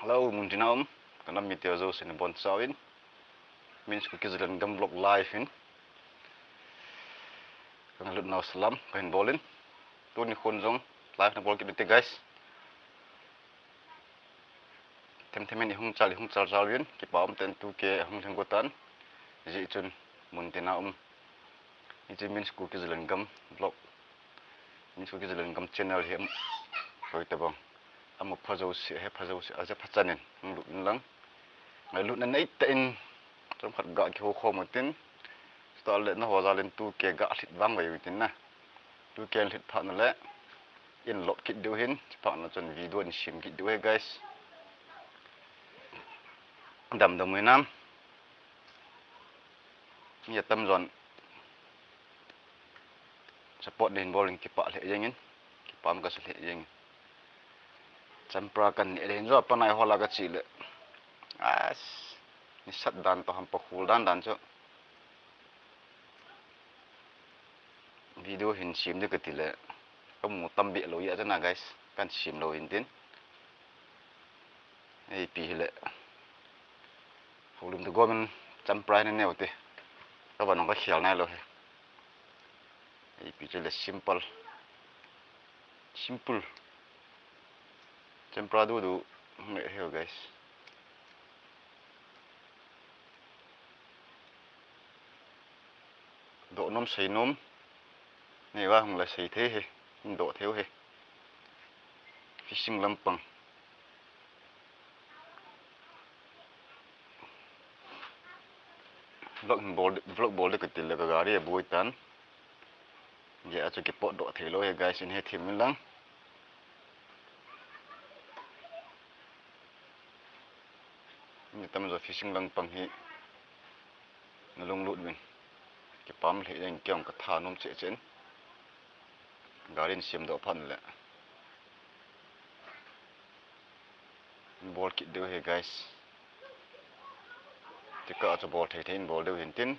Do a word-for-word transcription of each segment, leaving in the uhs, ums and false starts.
Hello, muntina um, kanam mite jouse nabonchauvin. Min's Kuki Zalengam vlog live in. Kangailut nau salam kahin bolin. Tuni khun jong live nabol kit ute guys. Themthem in ihung chal, ihung chal chal uvin, kipa um ten two K ahung lhing go tan. Hijeh chun muntina um. Hiche Min's Kuki Zalengam vlog. Min's Kuki Zalengam channel hi am, hoitobang. Ama pha jouse, ahe pha jouse, aja pha chan in, hung lut in lang. Ngailutna neitah in, chomkhat ga kihou khom utin. Chutah le naho jal in two K ga lhit vang uve tin na. Two K lhit phat na le, in lop kit diu hin, chuphat na chun video in sem kit diu ahi guys. Damdam u hinam. Mi atam jon support nahin bol in kipah lheh jeng in, kipah um kasa lheh jeng in. Champra kaneh le hin jo panai hola kache le. As, nisat dan toh hampa khul dan dan chu. Video hin sem ding kati le, kamu tam beh lou jeh chun a guys, kan sem lou hin tin. Ipi hile, houlim toh gomin champra naneo te, kava nong kakhel nailou hi. Ipi chu le simple, simple. Champra dudu hung le hi guys. Doh nom sei nom. Neiva hung le sei thei hi. Hin doh thei u hi. Fishing lampang. Vlog bol, vlog bol ding kati le ka gari aboi tan. Hijeh a chu kipotdoh thei lou hi guys, in hethem in lang. Mi tamjo fishing lampang hi nalunglut uvin. Kipah um lheh jeng in kei jong katha nom cheh cheh in. Gari in semdoh phat le. Bol kit diu hi guys. Tikah chu bol thei thei in bol diu hin tin.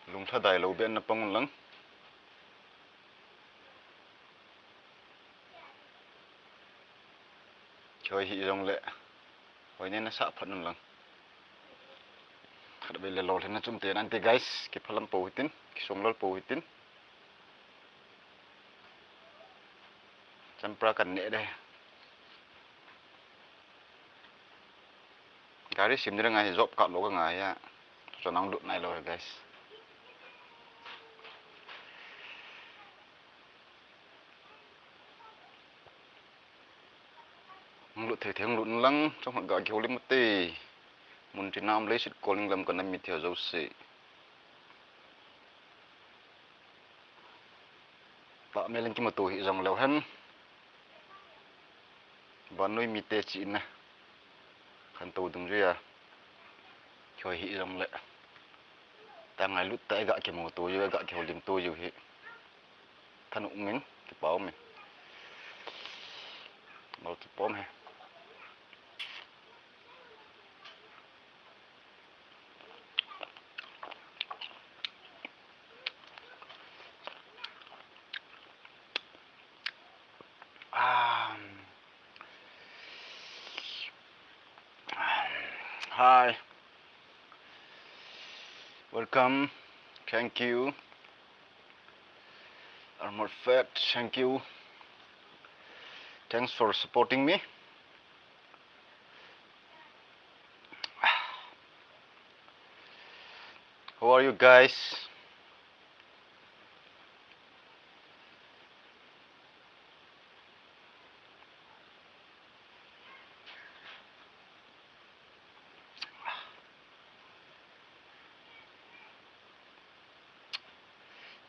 Lunglhadai lou beh in napang un lang. Hoi hih jongle, hoi nena sah phat un lang. Khatvei le lolhinna chum te nante guys, kiphalam pou hitin, kisonglal pou hitin. Champra kaneh de. Gari sem ding angai hi, job card lou kangai a. Chu nang lut nailou hi guys. Hung lut thei thei hung lut in lang, chomkhat ga kihoulim ute. Muntin a um leiset kolning lam kanam mite jouse. Tah mel in kimuto hih jongleu hen. Vannoi mite chihna. Khantou dungjuia. Kihoi hih jongle. Tah ngailut tah a ga kimuto jiu, ga kihoulim to jiu hi. Thanop umin, kipah umin. Mal kipah um e. Um, hi. Welcome. Thank you. Armored Fat, thank you. Thanks for supporting me. How are you guys?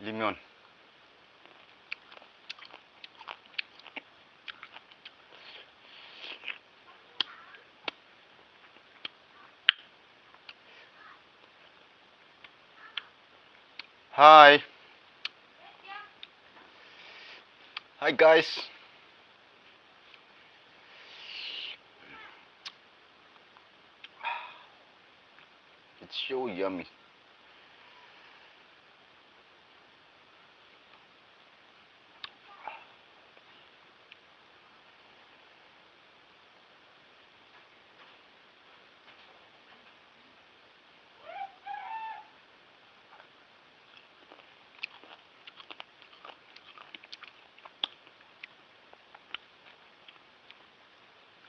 Limon. Hi. Hi, guys. It's so yummy.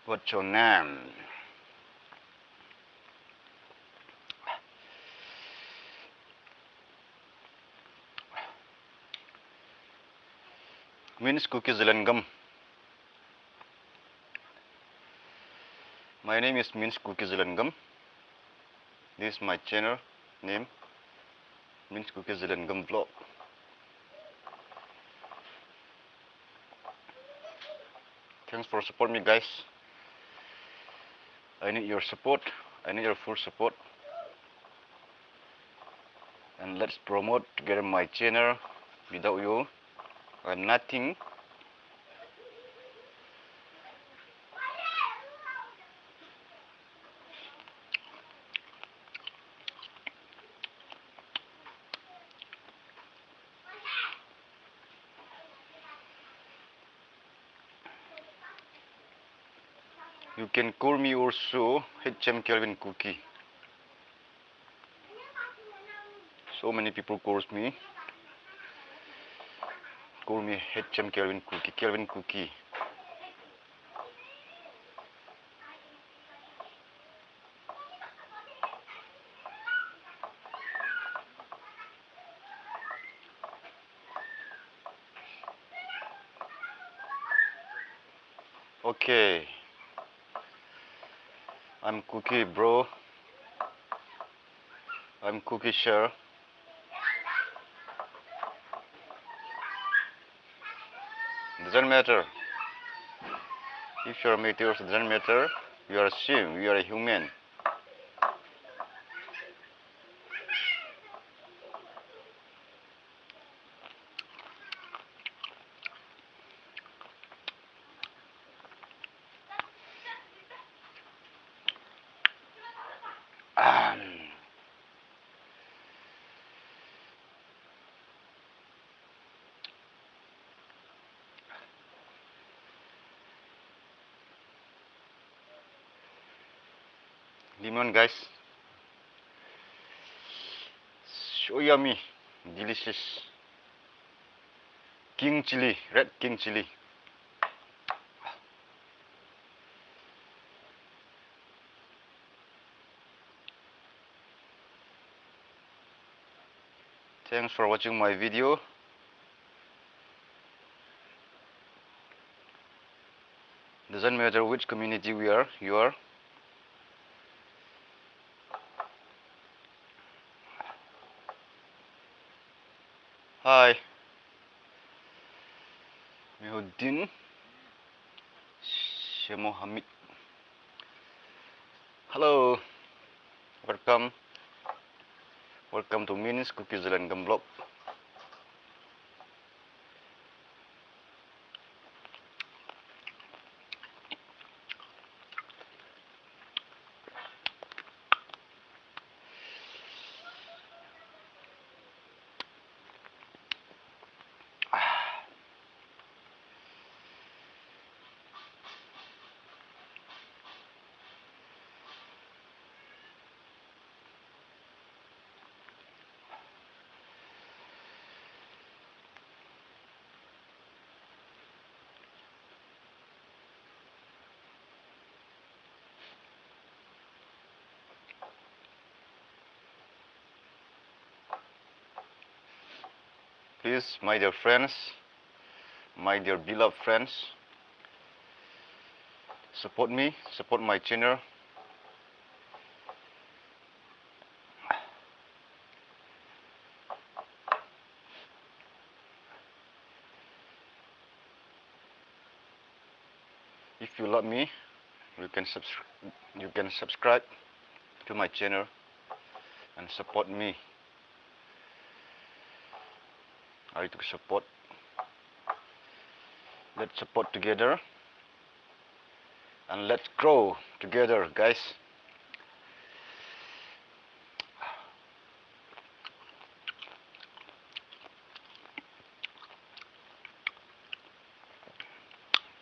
What's your name? Min's Kuki Zalengam. My name is Min's Kuki Zalengam. This is my channel name, Min's Kuki Zalengam Vlog. Thanks for support me, guys. I need your support. I need your full support. And let's promote together my channel. Without you, I'm nothing. You can call me also H M Kelvin Kuki. So many people calls me, call me H M Kelvin Kuki, Kelvin Kuki. Okay. I'm Kuki, bro. I'm Kuki, sir. Doesn't matter. If you're Meiteis, doesn't matter. You are same. You are a human. Um, Lemon, guys. So yummy, delicious. King chili, red king chili. Thanks for watching my video. Doesn't matter which community we are, you are. Hi. Mihuddin. Sheikh Mohammed. Hello. Welcome. Welcome to Min's Kuki Zalengam Vlog. Please, my dear friends, my dear beloved friends, support me, support my channel. If you love me, you can subs- you can subscribe to my channel and support me. I need to support. Let's support together and let's grow together, guys.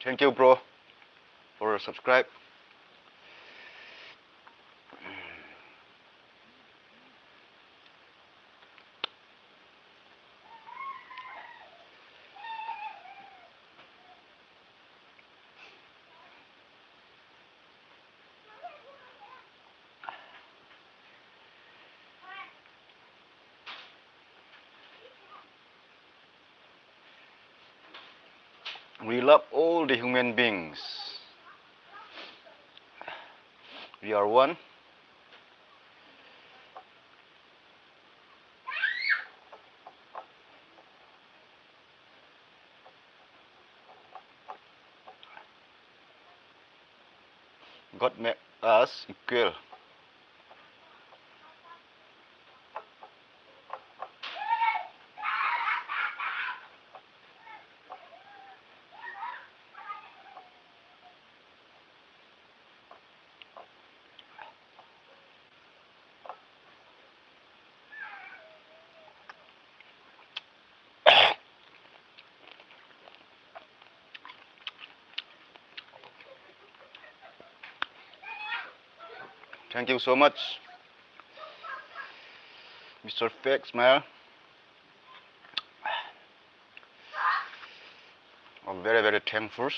Thank you, bro, for your subscribe. We love all the human beings. We are one. God make us equal. Thank you so much, Mister Fake Smile. I'm very, very thankful.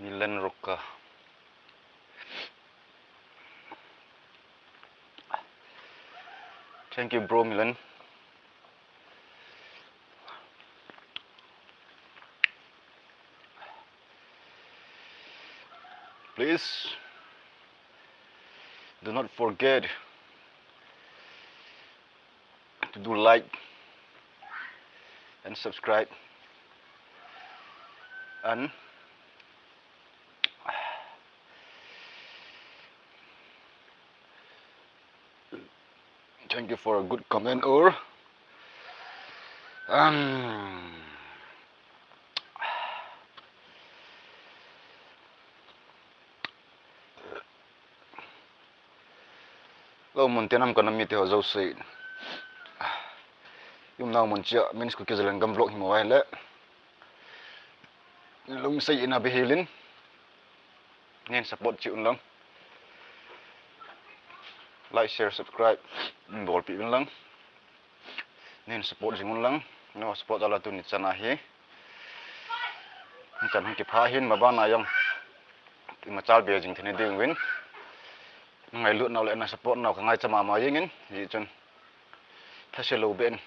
Milan Roca. Thank you, bro Milan. Please do not forget to do like and subscribe and thank you for a good comment or um, Lou mun te nam ka nam mite ho jouse. Yum nau mun chia Min's Kuki Zalengam vlog hi mo ai le. Lung sei ina be hilin. Nen support chi un lang. Like, share, subscribe. Bol pi un lang. Nen support jing un lang. No support ala tu ni chana hi. Chan hung kipha hin ma bana jong. Ima chal be jing theni ding win. Ngailut nau le na support nau ka ngai chama ma jing in. Ji chun. Thase lo ben.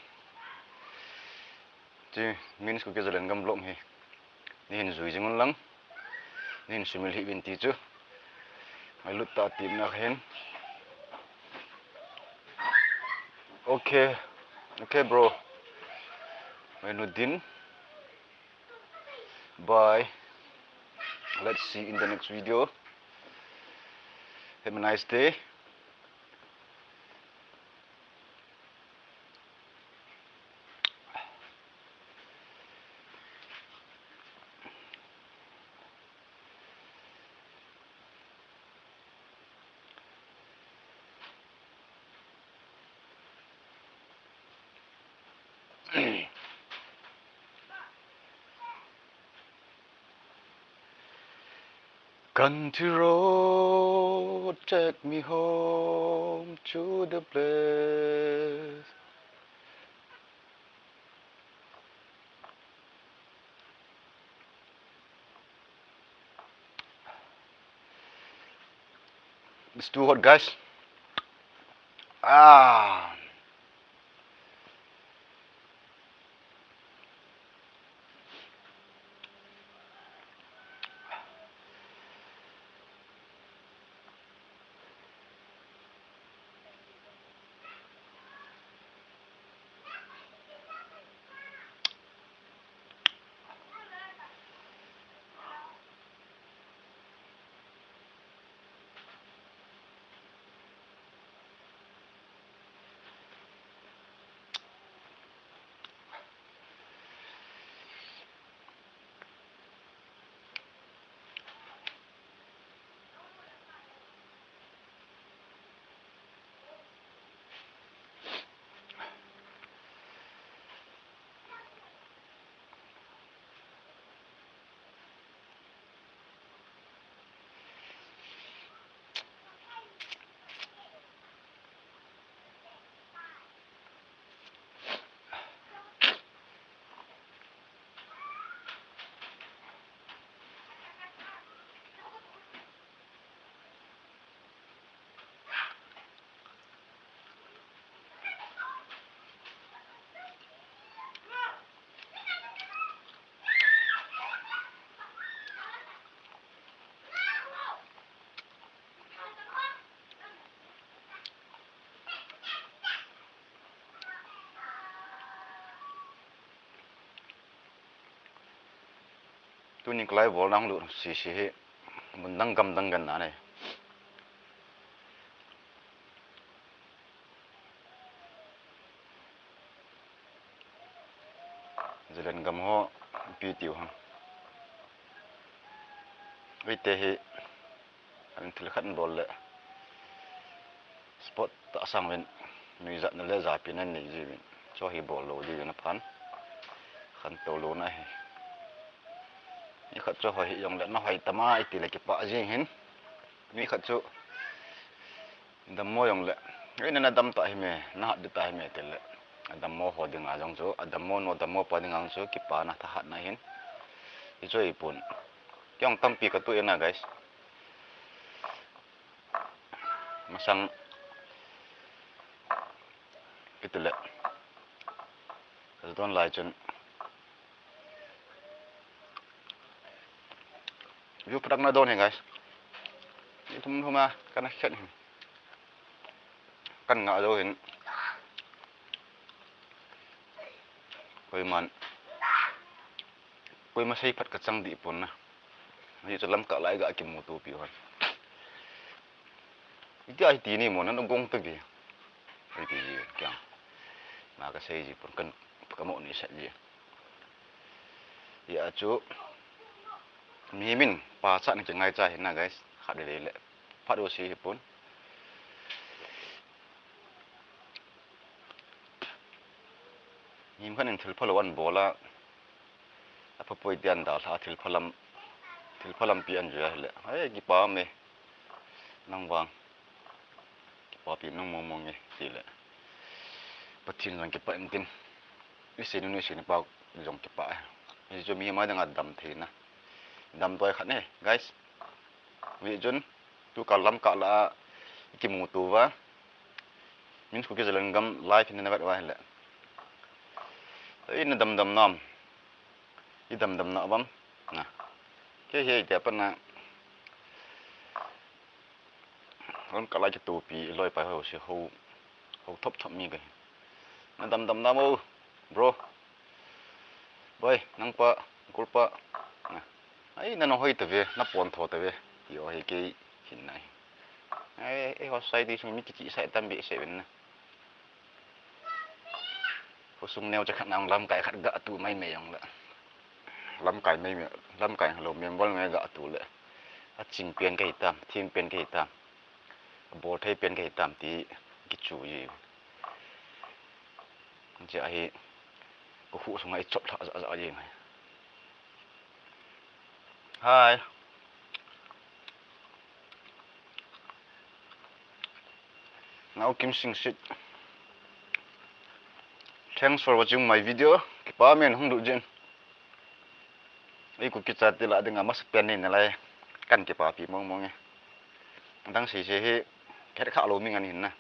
Chi Min's Kuki Zalengam vlog hi. Ni hin jui jing un lang. Ni hin sumil hi vin ti chu. Ngailut ta ti na ka hin. Okay. Okay, bro. Mainuddin. Bye. Let's see in the next video. Have a nice day. Country road, take me home to the place. It's too hot, guys. Ah. Tuni kalai bol nang lut sisi hi, mun dang gam dang gan na nei. Zalen gam ho ipi tiu ham. Eite hi, an thil khat bol le sport tahsang uvin, nuijat na le japi na nei jiuvin. Chu hi bol lou diuvin aphan. Khantou louna hi. Mi khat chu hoi hih jongle, na hoi tam a iti le kipah jing hin. Mi khat chu dammo jongle, ei, na, na dam ta hi me, na hat di ta hi me, ti le. Adammo ho dinga jong chu, adammo nu, adammo pa dinga jong chu, kipana thahatna hin. Hichu hipon. Kei jong tampi ka tu e na, guys. Masang kiti le. Ka don lai chun. View phadak na don hi, guys. Ni thum thum a, kana khen hi. Kan nga jo hin. Koiman. Koima seiphat ka chang dih pon na. Hichu lamkah lai ga kimuto pi hon. Iti a hiti ni mo na gong ta bi. Hiti ji kiang. Ma ka sei ji pon kan ka mo ni sa ji. Hia chu mihem in pachat na kingaicha hi na, guys. Khat le le. Phat u si hi pon. Mihem khat in thil phalou an bol a, apha poi ti an dalha, thil phalam, thil phalam pi an jui a hile. Ai, kipa me. Nang vang. Kipa pi nang mong mong e, ti le. Pathen jong kipa in tin. I sei nu, i sei nu pa jong kipa e. Hichu mihem a dinga dam theina. Damdoi khat ne, guys. Hijeh chun, tu kal lamkah lah a, i kimuto uva. Min Kuki Zalengam live hin na vet uva hile. Ei, na damdam nam. I damdam na bam. Na. Kei hi tia pat na. Lamkah lah a kitopi, i loi pai ho si ho. Ho thop thop mi ka hi. Na damdam nam o, bro. Boi, nang pa, uncle pa. Na. Ai, na nahoi ta ve, na pon tho ta ve. Ti o hi kei hin na hi. Ai, eiho society sung mi kichi sai tam behseh uvin na. Khosung neocha khat na lamkai khat ga tu mai mai jong le. Lamkai mai mai, lamkai lou member mai ga tu le. Aching pen kahi tam, thim pen kahi tam. Abol thei pen kahi tam ti kichu ji. Hijeh a hi, ka khu sunga i chop lha ja ja jing. Hi. Nao Kim Sing Sit. Thanks for watching my video. Kipa men hung lut jin. Ei Kuki chate lah dinga masapen nei nalai. Kan kipapi mong mong e. Dang sei sei hi, ka het kha lou mi ngan hin na.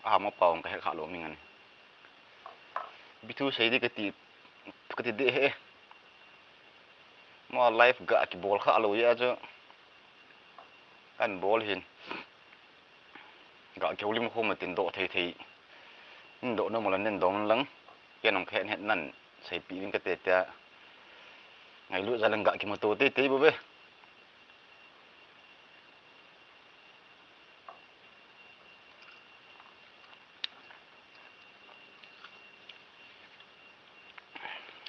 Aha mo pa ong ka het kha lou mi ngan. Bithu sei di kati, kati de he. Mo live ga kibol kha lou ya chu. Kan bol hin. Ga keu lim khom tin doh thei thei. Nin doh na mo la nin dong lang. Ken ong khen het nan seipi vin kate tia. Ngailut ja lang ga kimuto tei tei bo ve.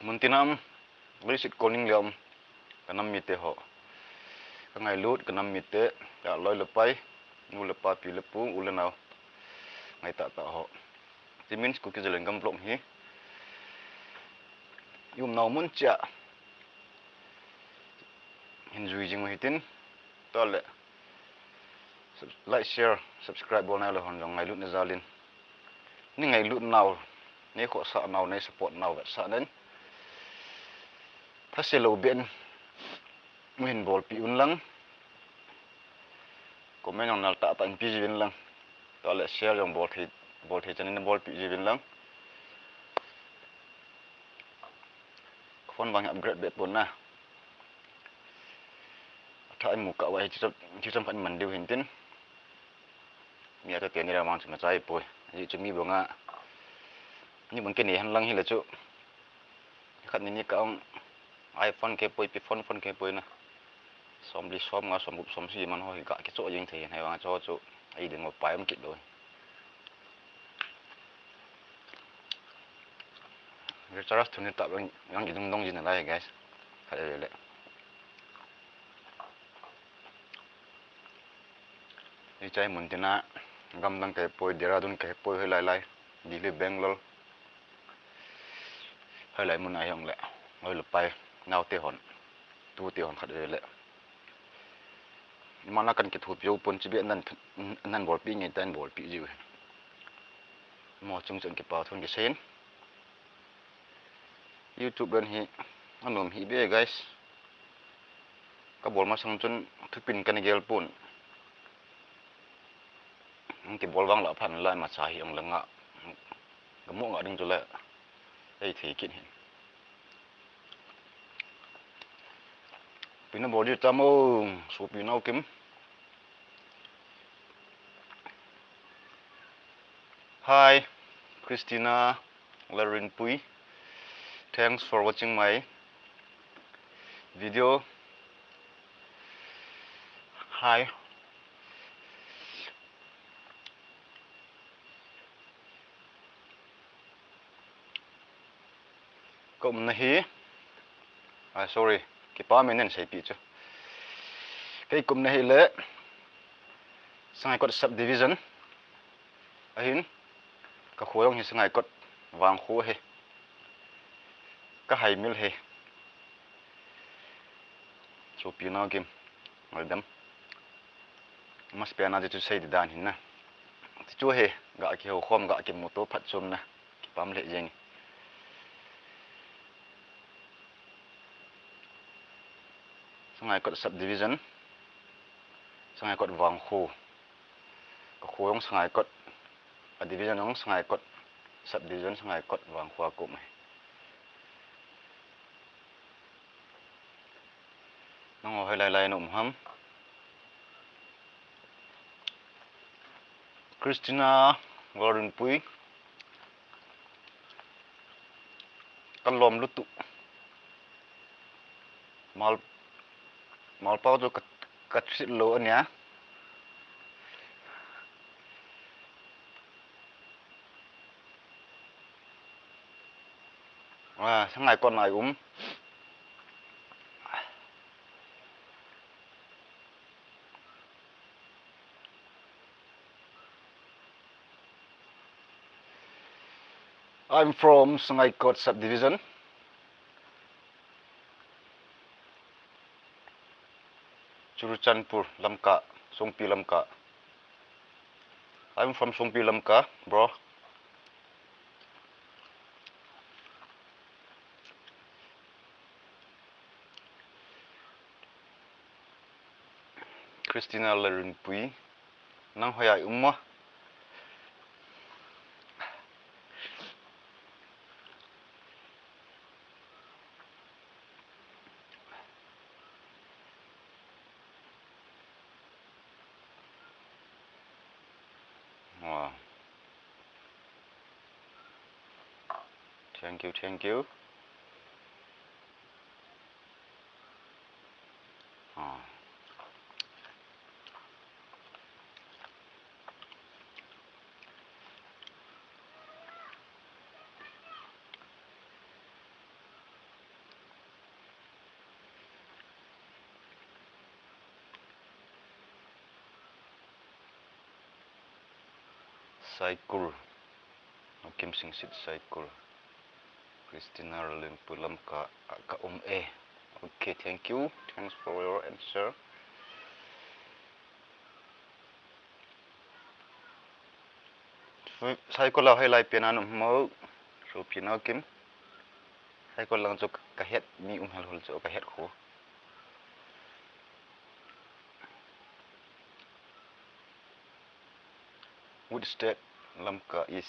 Mun tina um, leiset koning le um, ka nam mite ho. Ka ngailut ka nam mite, ka loi le pai, nu le pa, pi le pu, u le nao. Ngai tah tah ho. Ti means Kuki Zalengam vlog hi. I umnau mun chia. Hin jui jing u hitin. Tua le. Sub-, like, share, subscribe bol nai le hon jong ngailut na jal in. Nei ngailut nau, nei khohsah nau, nei support nau vetsah nen. Thase lou ben. Mu hin bolpi un lang. Comment jong nal tah tah in pi jiuvin lang. Tua le share jong bol thei, bol thei chan in bolpi jiuvin lang. Phone vang upgrade be pon na. Atha in mu kah uva hi chicham, chicham khat in man diu hin tin. Mi ata teni ra mang chunga chai poi. Ajeh chu mi banga. Ni bang kei nei han lang hi le chu. Khat ni ni ka ong. iPhone kei poi, pi phone, phone kei poi na. Somli, somnga, somgup, somsagi man ho hi ga kichoh jeng thei hin, hivang chu chu ei ding uva pai um kit lou. Recharge thun hi tah bang, bang kidung dong jin nalai, guys. Khat le le. Hiche mun tina, gamdang kahi poi, Dehradun kahi poi, hoilai lai, Delhi, Bangalore, hoilai mun a hijong le, hoilai pai, naote hon, tute hon khat le le. Ima na kan kithopi u pon, chibai nan, nan bolpi nge tan bolpi jiu. Mo chung chang kipa thun kisei in. YouTube len hi anom hi be, guys. Kabol masang chun thupin kana gel pon. Hung kibol vang la phan la imacha hi ong le nga. Kamu nga ding chu le. Ei thei kit hin. Ipi nabol ji tam o, sopi Naokim. Hi, Christina Lalrinpui. Thanks for watching my video. Hi. Ka umna hi, ah, sorry, kipa min nen seipeh chu. Kei ka umna hi le, Sangaikot Subdivision ahin, ka kho jong hi Sangaikot Vangkho ahi. Ka haimil hi. Sopi Naokim, ngaidam. Masapen a chu sei di dan hin na. Chu hi, ga kihou khom, ga kimuto phatchomna. Kipah lheh jeng e. Sangaikot Subdivision, Sangaikot Vangkho. Ka kho jong Sangaikot, a division jong Sangaikot, Subdivision Sangaikot Vangkho a ka um e. Nangho hoilai lai na um ham? Christina Lalrinpui. Ka lom lutuk. Mal, malpau chu ka, ka treat lou ahi a. Ah, Sangaikot na i um. I'm from Sangaikot Subdivision, Churachandpur, Lamka, Songpi Lamka. I'm from Songpi Lamka, bro. Christina Lalrinpui, nang hoiya i um a? Wow. Thank you, thank you. Ah. Saikul. Naokim Singsit Saikul. Christina Lalrinpui Lamka a ka um e. Okay, thank you. Thanks for your answer. Saikul a hoilai pen a na um ham? Sopi Naokim. Saikul lang chu ka het mi um hel hol chu ka het khu. Which state Lamka is?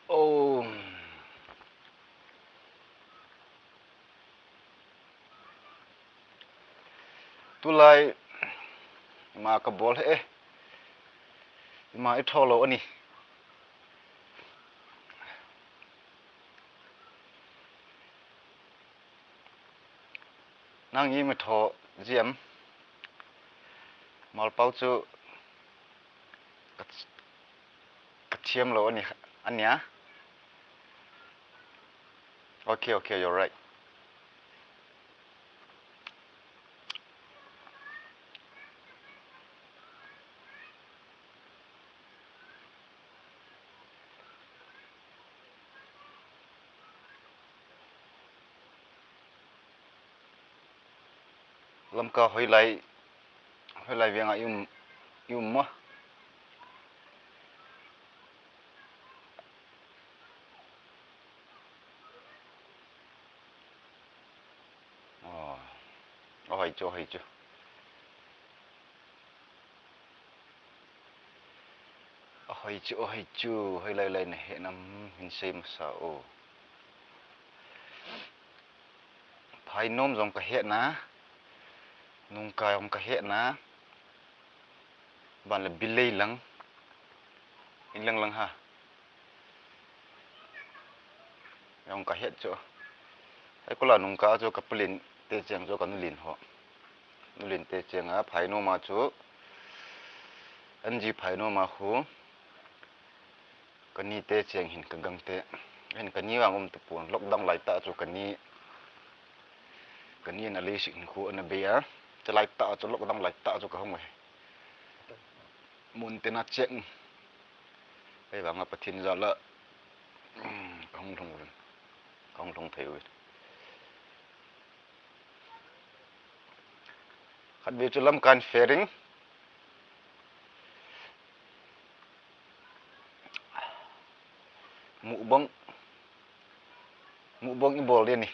Oh. Tulai ma ka bol e. Ima i tho lo ani. Nang i mi tho ziam. Malpau chu ka, ka thiam lo ani, ania. Okay, okay, you're right. Lamka hoilai, hoilai veng a i um, i um mo? Oh, ahoi chu, ahoi chu. Ahoi chu, ahoi chu, hoilai lai na he nam hin sei masa o. Phainom jong ka he na, Nungka jong ka he na, ban le Bilei lang, in lang lang ha. Jong ka he chu. Hai kula Nungka chu ka pulin te cheng chu ka nulin ho. Nulin te cheng a, Phainom a chu, N G Phainom a khu, Kani te cheng hin ka gang te. Hin kani vang um tapon, lockdown lai ta chu kani. Kani na leisik hin khu ana bei a. Chalai ta chu lockdown lai ta chu ka hung e. Mun te na cheng. Ei vang a Pathen jal a. Ka hung lhung uvin. Ka hung lhung thei uvin. Khat vei chu Lamka in fairing. Mukbang. Mukbang i bol ding ni.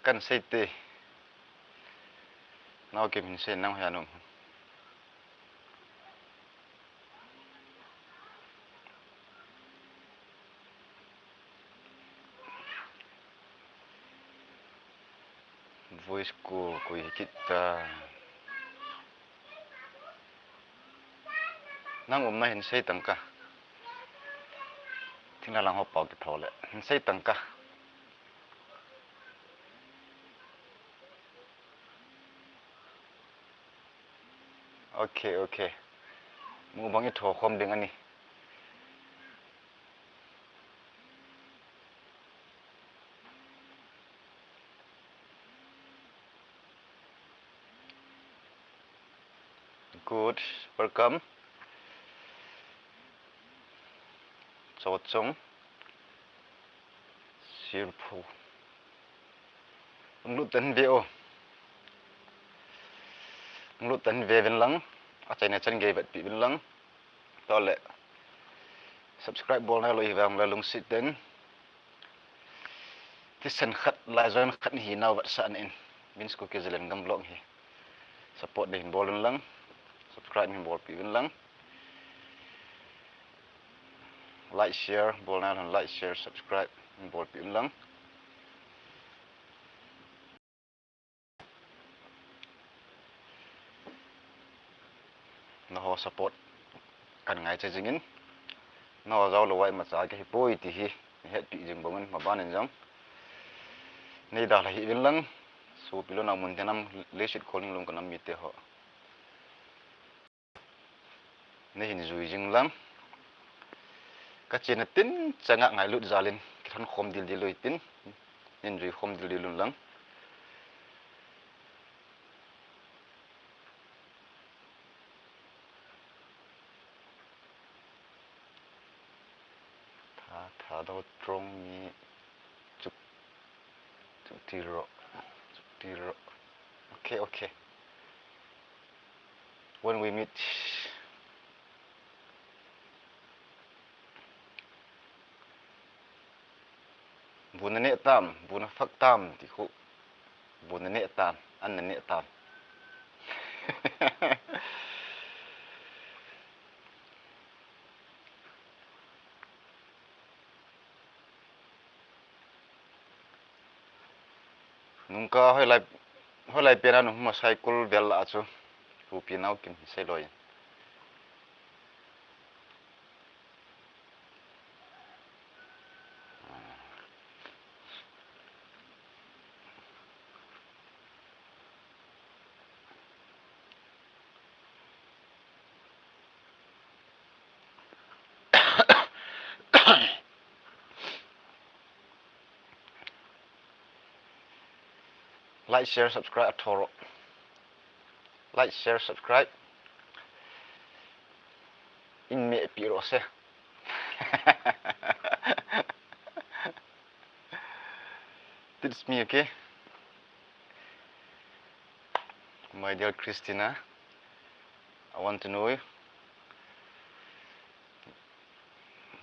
Kan sei te. Nau kim hin sei nang hia num. Voice call koi hi kit ta. Nang umna hin sei tangka. Thina lang ho pau ki tho le. Hin sei tangka. Okay, okay. Mukbang i tho khom ding ani. Good, welcome. Chochong. Sirphu. Ang lut tan ve o. Ang lut tan ve vin lang. A chaina chan gei vet pi vin lang. Tole. Subscribe bol na lo hi vang la lungsit den. Thisan khat, lai join khat hi nau vat sa in. Vince Kuki Zalen Gam Vlog hi. Support ding hin bol un lang. Subscribe hin bol pi un lang. Like, share, bol na lang like, share, subscribe hin bol pi un lang. Nangho support kan ngaicha jingin, nangho jao lou a imacha kahi poi ti hi, hetpi jing bangin, maban in jong. Nei dalha hih uvin lang, sopi lou nau mun te nam leiset khol ning lung ka nam mite ho. Nei hin jui jing lang. Ka chena tin changa ngailut jal in, kithan khom dildil lou tin, nei hin jui khom dildil un lang. Tha, Thadou Trong mi chuk, chuk tiro, chuk tiro. Okay, okay. When we meet, bu na neh tam, bu na fak tam, ti khu. Bu na neh tam, an na neh tam. Nungka hoilai, hoilai pena nung ma cycle vel la chu. Hupi nau kim hi sei loi. Like, share, subscribe, athoro. Like, share, subscribe. In me pi ro se. Teach me, okay? My dear Christina, I want to know you.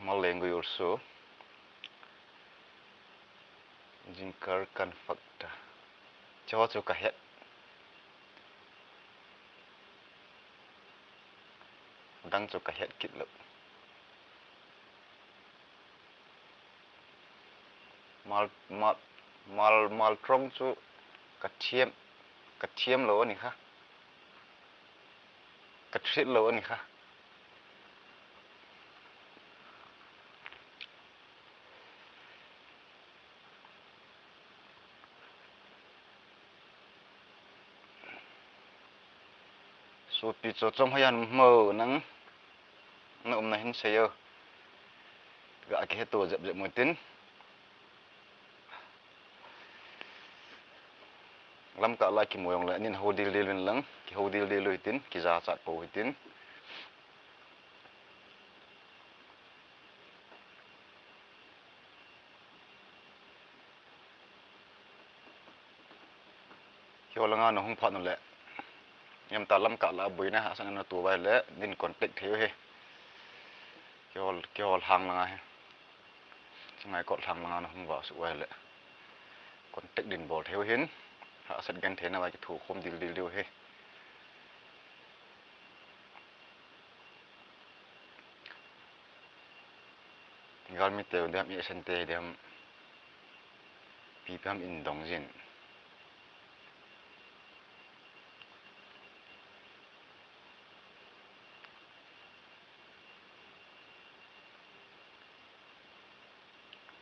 Malengui also. Jingkar kan fakta. Cho chu ka het. Dang chu ka het kit lo. Mal, mal, mal, mal trong chu ka thiam, ka thiam lo ani kha. Ka thrit lo ani kha. Sopi cho chom hoi an mo nang. Na umna hin sei o. Ga ki heto jep jep mo tin. Lamka la ki moyong le, nin ho dil dil vin lang, ki ho dil dil lo hitin, ki ja chat po hitin. Kihol langa na hung phat nu le. Yam ta Lamka la boina ha sang na tu vai le, nin contact thei u he. Kihol, kihol hang langa he. Chingai kot hang langa na hung va su vai le. Contact din bol thei u hin. Ha sat gen thei na vai ki thu khom dil dil diu he. Galmi teu dem, i sen te dem. Pi pam in dong jin.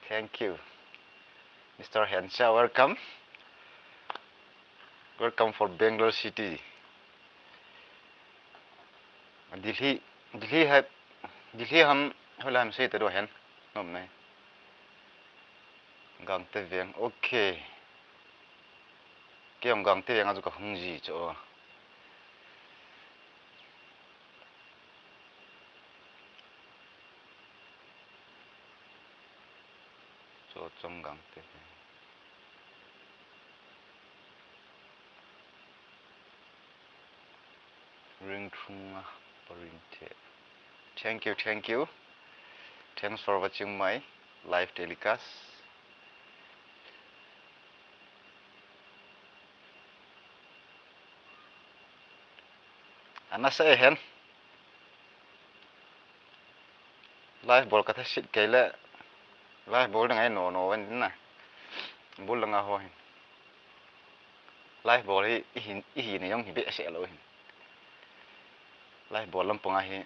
Thank you. Mister Hensha, welcome. Welcome for Bangalore City. Delhi, Delhi hai, Delhi ham, hola ham sei te do hen. Nom nai. Gangte veng, okay. Kei jong Gangte veng a chu ka hung ji chu. Cho chom Gangte veng. Ring thunga parin the. Thank you, thank you. Thanks for watching my live telecast. Ana sa ehen. Live bol ka tha sit kei le. Live bol ding ai no no wen na. Bul langa ho hin. Live bol hi, i hin, i hi ne jong hi behseh lo hin. Live bol lampang a hi.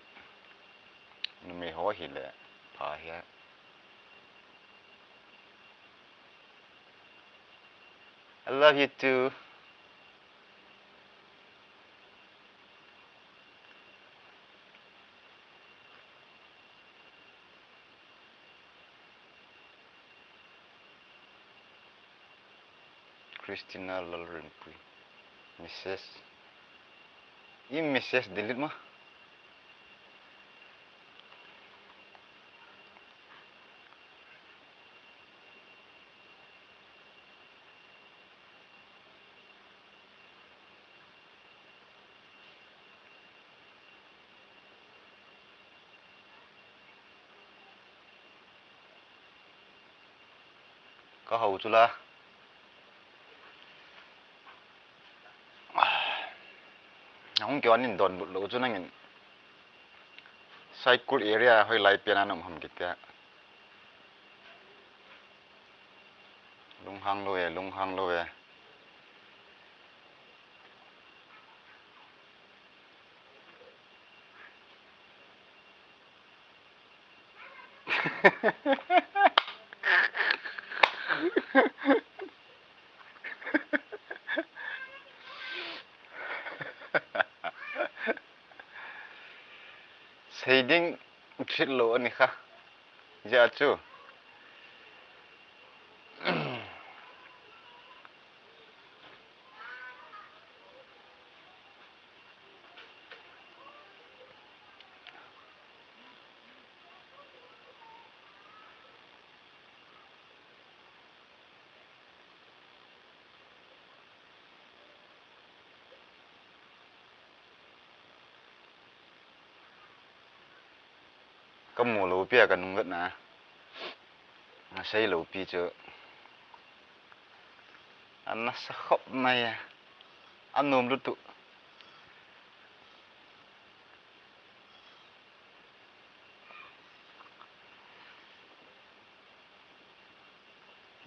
Numei ho hi le. Pha hi. I love you too. Christina Lalrinpui. Message. I message delete ma. Ka hou chu la. Hung kio nin don lut lo chu nangin. Saikul area hoi lai pian an um ham kitia. Lunghang lo e, lunghang lo e. Seiding thilou ani kha. Ja chu. Ka mu lou pi a ka nung vet na. Nga sei lou pi chu. Ana sa khop mai a. Anom lutuk.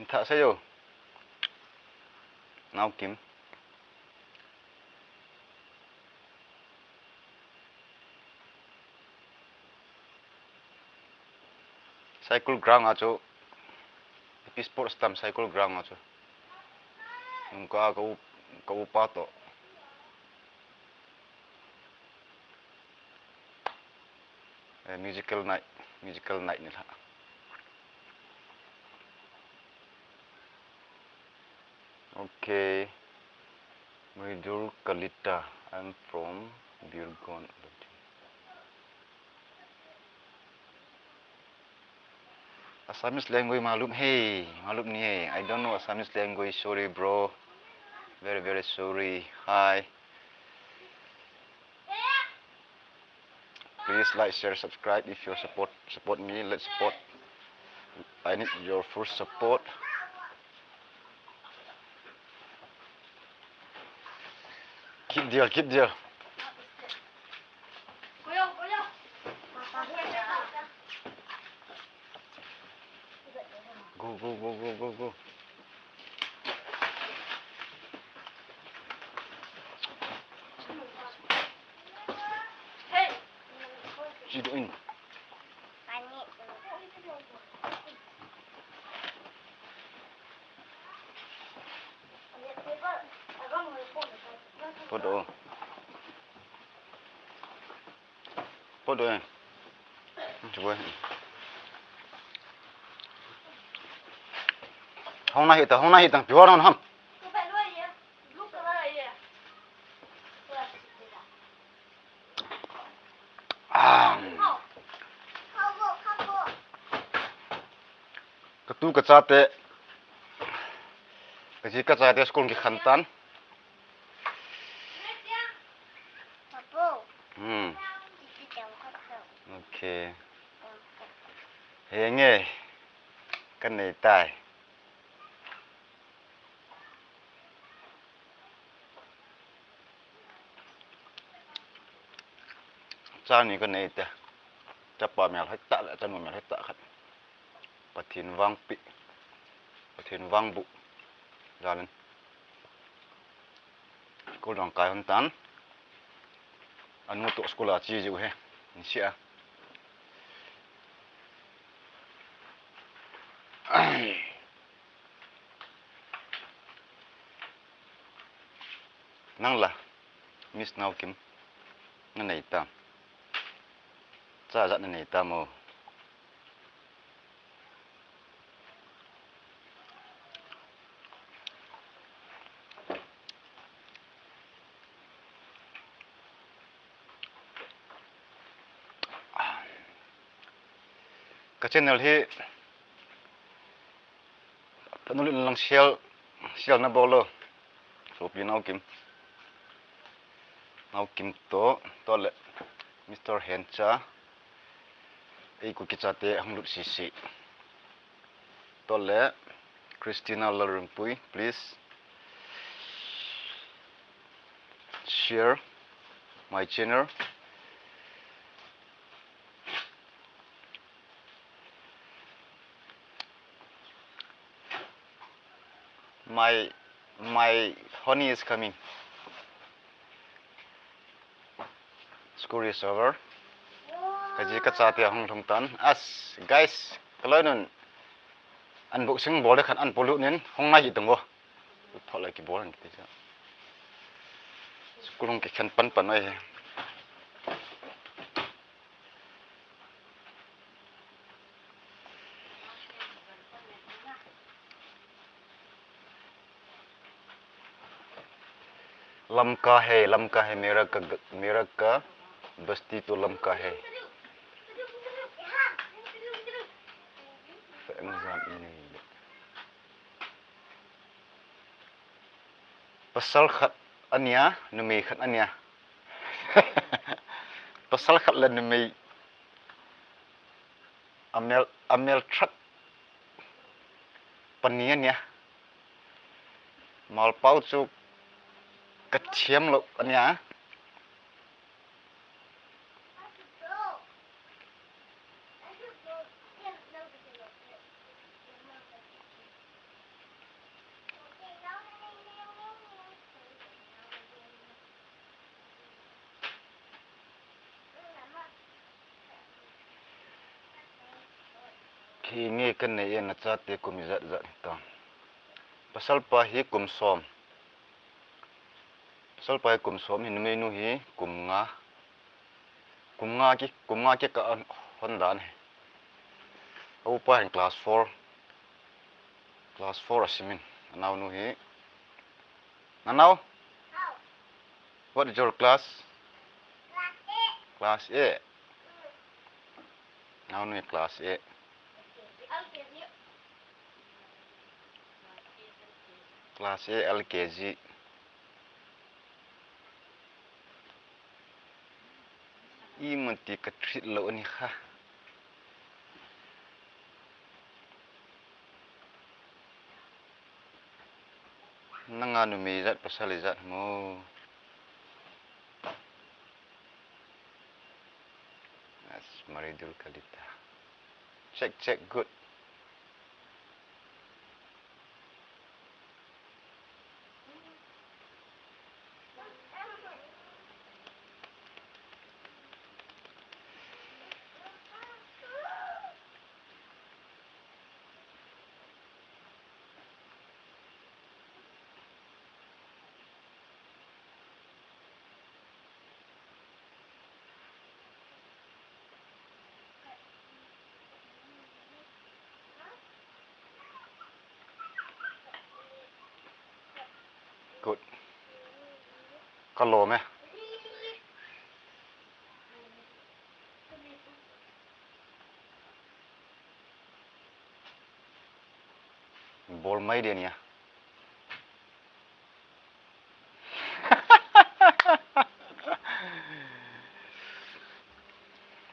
Tha sa yo. Nau Kim. Cycle ground a chu. P Sports tam cycle ground a chu. Nung ka ka u, ka upa to. Eh, musical night, musical night ni la. Okay. Mridul Kalita, I'm from Birgon. Assamese language malum hai, malum nahi hai. I don't know Assamese language. Sorry, bro. Very, very sorry. Hi. Please like, share, subscribe if you support, support me. Let's support. I need your full support. Keep there, keep there. Go, go, go, go, go, go. Hey. What you doing? Photo. Photo. Hong na hita, hong na hita, pure ham. Ah. Katu kachate. Kaji kachate school kikhen tan. Hmm. Okay. Henge. Kanei tai. Chani kanei te. Chapa mel hai ta le, chanu mel hai ta khat. Pathen vangpi. Pathen vangbu. Jalin. School jong kai hon tan. Anu to school a chi jiu he. Ni sia. Nang la, Miss Nau Kim, na nei tam. Cha jat na nei tam o. Ka channel hi, Panu lin lang share, share na bol o. Sopi Nau Kim. Nau Kim to, to le Mister Hencha. Ei Kuki chate hung lut sisi. To le Christina Lalrungpui, please share my channel. My, my honey is coming. School is over. Kaji kachate hung lhung tan. As, guys, Kaloi nun unboxing bol de khan an polu nin hong nai hi tung go. Thot lai kibol an kiti sa. School hong kikhen pan pan ai. लमका है, लमका है, मेरा का, मेरा का बस्ती तो लमका है। Pasal khat ania, numei khat ania. Pasal khat le numei amel, amel thak pani ania. Malpau chu kathiam lou ania. Khi nge kanei e, nachate kum ijat jat hitam? Pasal pa hi kum som. Pasal pa hi kum som hi, numei nu hi kum nga. Kum nga ki, kum nga ki ka an hon dan hi. Au pa hin class four. Class four asimin. Anao nu hi. Nanao? What is your class? Class A. Anao nu hi class A. Class A L K G. Iman ti ka treat lou ani kha. Nanga numei ijat pasal ijat mo. As maridul kalita. Check, check, good. Good. Kalom e. Bol mai dia nia.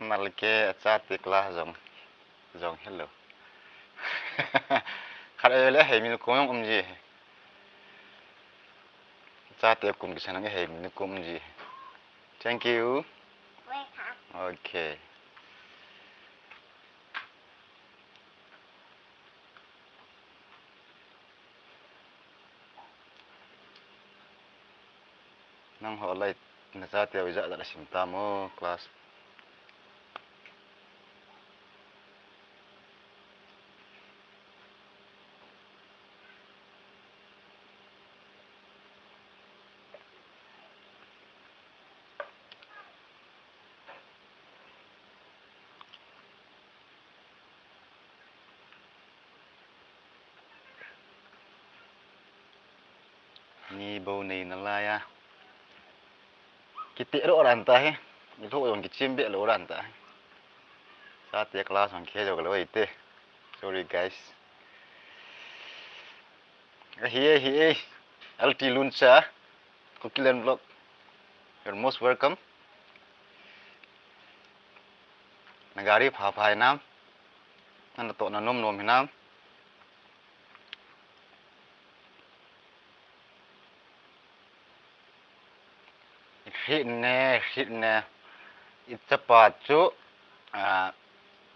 Malke achate class jong, jong hello. Khat ele hei min ko jong um ji. Achate kum kisan nge hei min ko um ji. Thank you. Welcome. Okay. Nangho lai nachate u ijat jat asim tam o class. Ni bou nei nalai a. Kiti ro ran ta he. Ni tho jong kichim be lo ran ta he. Sa te class hong khe jo lo ite. Sorry guys. Ahi, ahi, ahi. L T Luncha, Kukiland Vlog. You're most welcome. Na gari pha pha hinam. Na natoh na nom nom hinam. Hit ne, hit ne. Ichapa chu, ah,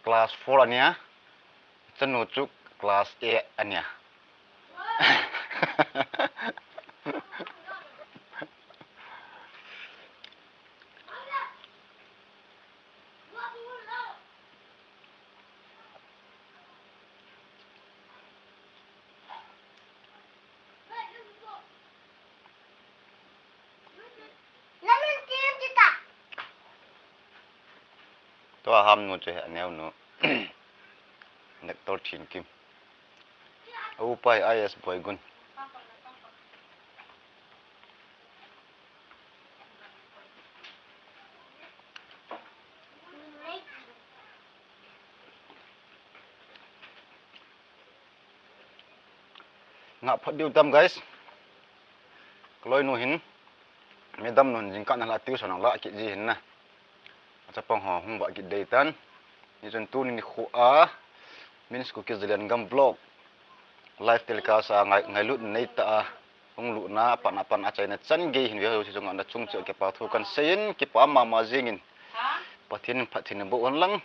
class four ania. Ichanu chu class A ania. Tua ham nu chu he, aneo nu. Doctor Thinkim. Upai I S Boigun. Ngah phot diu tam, guys. Kaloi nu hin, madam nu hin jingkah na la tuition la kit ji hin na. Achapang ho hung vah kit dei tan. Hichun tuni nikho a, Min's Kuki Zalengam vlog live telecast a ngai, ngailut nei ta a, hung lut na, pan a pan a chaina chan gei hin ve ho hichun ngahna chung cheh a kipa thu kan seiyin, kipa mama jingin. Pathen in phatthei boh hen lang.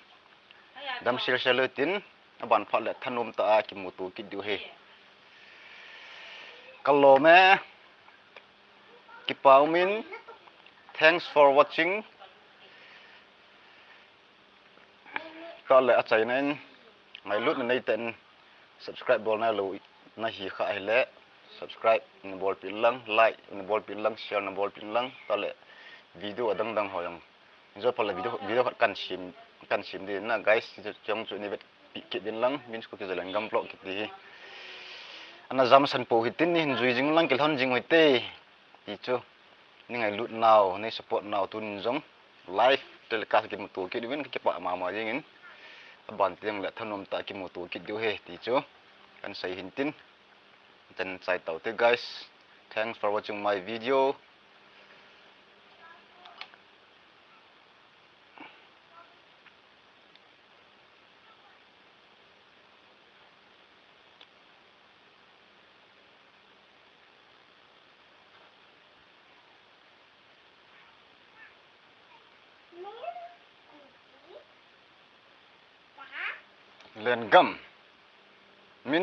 Dam sel sel u hitin, aban phat le thanom ta a kimuto kit diu ahi. Kalom e. Kipa umin. Thanks for watching. Tah le achaina in, ngailutna nei ten, subscribe bol nailou nahi kha ahile, subscribe na bolpeh in lang, like na bolpeh in lang, share na bolpeh in lang, tah le video adang dang ho jong. Hiche phat le video, video khat kan sem, kan sem ding na, guys, hiche jong chu nei vetpeh kit in lang, Min's Kuki Zalengam vlog kiti hi. Ana jam san pou hitin, nei hin jui jing lang, kilhon jing u hite. Ti chu, nei ngailut nau, nei support nau, tunin jong live telecast kimuto kit uvin, kakipa mama jingin. Aban teng le thanom ta kimuto kit diu ahi, ti chu kan sei hin tin. Ten chai tau te, guys. Thanks for watching my video. Lengam.